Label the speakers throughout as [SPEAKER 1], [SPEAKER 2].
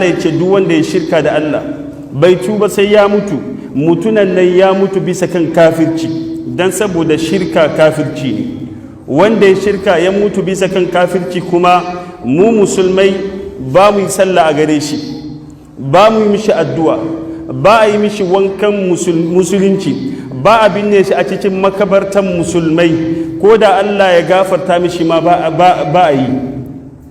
[SPEAKER 1] Ya ce duk wanda ya shirka da Allah, bai tuba sai ya mutu, mutunan nan ya mutu bisa kan kafirci, dan saboda shirka kafirci ne. Wanda ya shirka ya mutu bisa kan kafirci kuma, mu musulmai ba mu yi sallah a gare shi, ba mu yi mishi addu'a, ba a yi mishi wankan musulunci, ba a binne shi a cikin makabartan musulmai. Ko da Allah ya gafarta mishi ma ba a yi.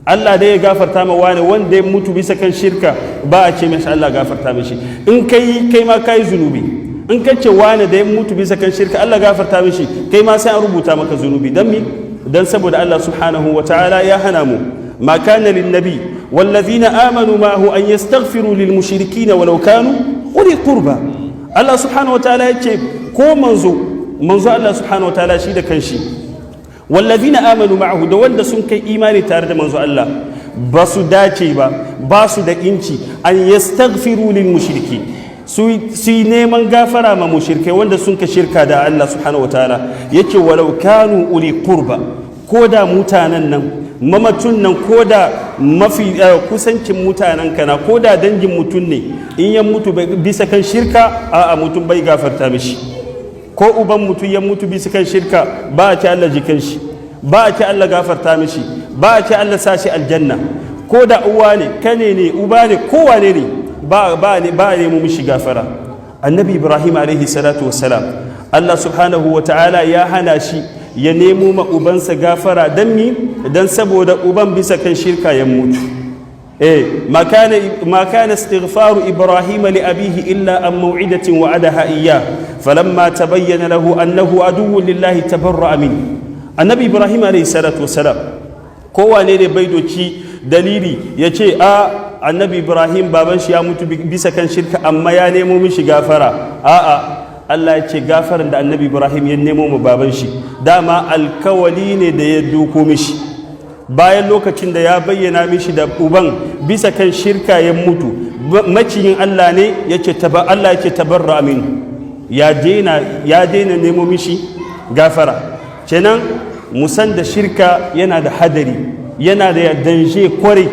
[SPEAKER 1] Allah dai ya gafarta ma wani wanda ya mutu bisa kan shirka, ba a ce mishi Allah gafarta mishi. In kai, kai ma kai zunubi. In ka ce wani da ya mutu bisa kan shirka, Allah gafarta mishi, kai ma sai an rubuta maka zunubi. Dan mi? Dan saboda Allah subhanahu wa ta'ala ya hana mu. ما كان للنبي والذين آمنوا معه أن يستغفروا للمشركين ولو كانوا أولي قربى. Allah subhanahu wa ta'ala ya ce ko manzo Allah subhanahu wa ta'ala shi da kanshi، والذين آمنوا معه, da wanda sun kai imani tare da manzo Allah, ba su dace ba, ba su da inci أن يستغفروا للمشركين, su yi neman gafara ma mushrikai wanda sun ka shirka da Allah subhanahu wa ta'ala. Yace ولو كانوا أولي قربى, ko da mutanen nan, mamacin nan, ko da mafi kusancin mutanen kana, ko da dangin mutum ne, in ya mutu bisa kan shirka, a mutum bai gafarta mishi. Ko uban mutum ya mutu bisa kan shirka, ba a ce Allah jikan shi, ba a ce Allah gafarta mishi, ba a ce Allah sa shi aljanna. Ko da uwa ne, kane ne, uba ne, kowane ne, ba ne ba ne mu mishi gafara. Annabi Ibrahim alaihi salatu wassalam, Allah subhanahu wa ta'ala ya hana shi ya nemo ma ubansa gafara. Dan mi? Dan saboda uban bisa kan shirka ya mutu. ما كان استغفار إبراهيم لأبيه إلا عن موعدة وعدها إياه، فلما تبين له أنه عدو لله تبرأ منه. النبي إبراهيم عليه الصلاة والسلام, kowane ne bai doki dalili ya ce a Annabi Ibrahim baban shi ya mutu bisa kan shirka amma ya nemo mishi gafara. A'a, Allah ya ce gafaran da Annabi Ibrahim ya nemo mu baban shi, dama alkawali ne da ya doko mishi bayan lokacin da ya bayyana mishi da uban bisa kan shirka ya mutu, maciyin Allah ne. Ya ce Allah ya ce تبرأ منه, ya daina nemo mishi gafara. Kenan musan da shirka yana da hadari, yana da danger kwarai.